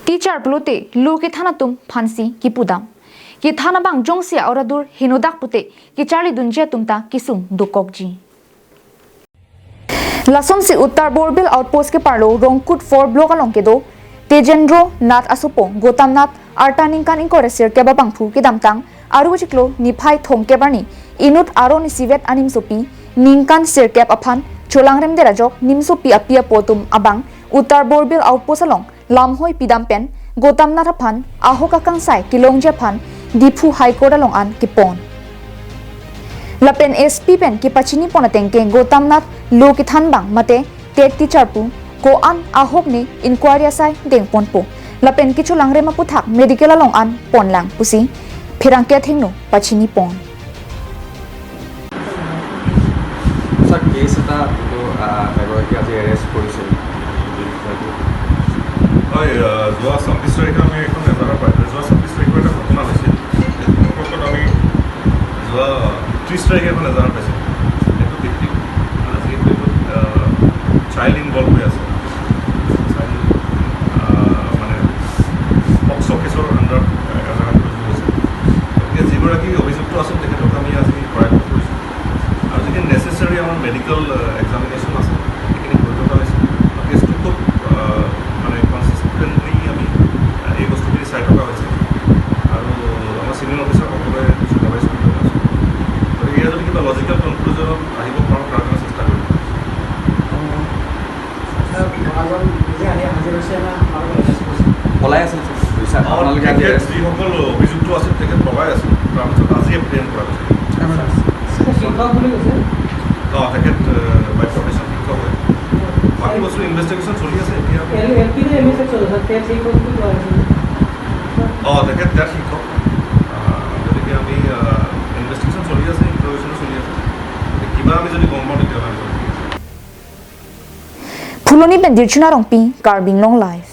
Teacher plute lu ki thana tum phansi ki pudam ki thana bang jongsi auradur hinudak pute ki charli dunje tumta kisum dukokji. Lasam si Uttar Borbil outpost ke parlo Rongkut 4 block along ke do Tejendro Nath Asupo Gotam Nath Arta ningkan ingkore sir keba bangphu ki damtang aru chiklo niphai thong ke barni inut aro ni sivet anim sopi ningkan sir kep aphan cholangrem de rajok nimsopi apia potum abang Uttar Borbil outpost along lamhoi pidam pen Gotam Nath aphan ahoka kangsai kilongje phan Diphu High Court along an kipon. Lapen SP pen ki pachini pona tengke Gotam Nath lo ki thanbang mate tet teacher pu ko an ahok ni inquiry asai deng pon pu lapen kichu langre ma puthak medical along an ponlang pusi phirang ke thingno pachini pon. Sir, case এটা এগৰাকী আজি arrest কৰিছে। হয়, যোৱা 26 তাৰিখে আমি এখন এজাহাৰ পাইছিলোঁ। যোৱা 26 তাৰিখৰ এটা ঘটনা হৈছিল, সেইটো সম্পৰ্কত আমি যোৱা 30 তাৰিখে এখন এজাহাৰ পাইছিলোঁ। সেইটো ভিত্তিক যিহেতু এইটোত চাইল্ড ইনভল্ভ হৈ আছে, চাইল্ড মানে পক্স' কেছৰ আণ্ডাৰত এজাহাৰটো ৰুজু হৈছে। গতিকে যিগৰাকী অভিযুক্ত আছিল তেখেতক আমি আজি কৰায়ত্ব কৰিছোঁ আৰু যিখিনি নেচেচাৰী আমাৰ মেডিকেল এক্সামিনেশ্যন আছে সেইখিনি কৰি থকা হৈছে। কেছটো খুব মানে কনচিষ্টেণ্টলি আমি এই বস্তুখিনি চাই থকা হৈছে আৰু আমাৰ চিনিয়ৰ অফিচাৰসকলে ছুপাৰভাইজ কৰি থকা হৈছে। গতিকে ইয়াৰ যদি কিবা লজিকেল কনক্লুজনত আহিব পাৰোঁ তাৰ কাৰণে চেষ্টা কৰিম। পলাই আছিল ছাৰ, আপোনালোকে আজি তেখেত যিসকল অভিযুক্ত আছিল তেখেত পলাই আছিল, তাৰপিছত আজি এপ্ৰিহেণ্ড কৰা হৈছে। শিক্ষক বুলি কৈছে। অঁ, তেখেত বাই প্ৰফেশ্যন শিক্ষক হয়। বাকী বস্তু ইনভেষ্টিগেশ্যন চলি আছে এতিয়া। L P M E section sir, TET শিক্ষক বুলি কোৱা হৈছে। অঁ, তেখেত টেট শিক্ষক। গতিকে আমি ইনভেষ্টিগেশ্যন চলি আছে, ইণ্টাৰভিউশ্যনো চলি আছে। গতিকে কিবা আমি যদি গম পাওঁ তেতিয়াহ'লে আমি Phuloni pen dirchuna rongpi Karbinglong live.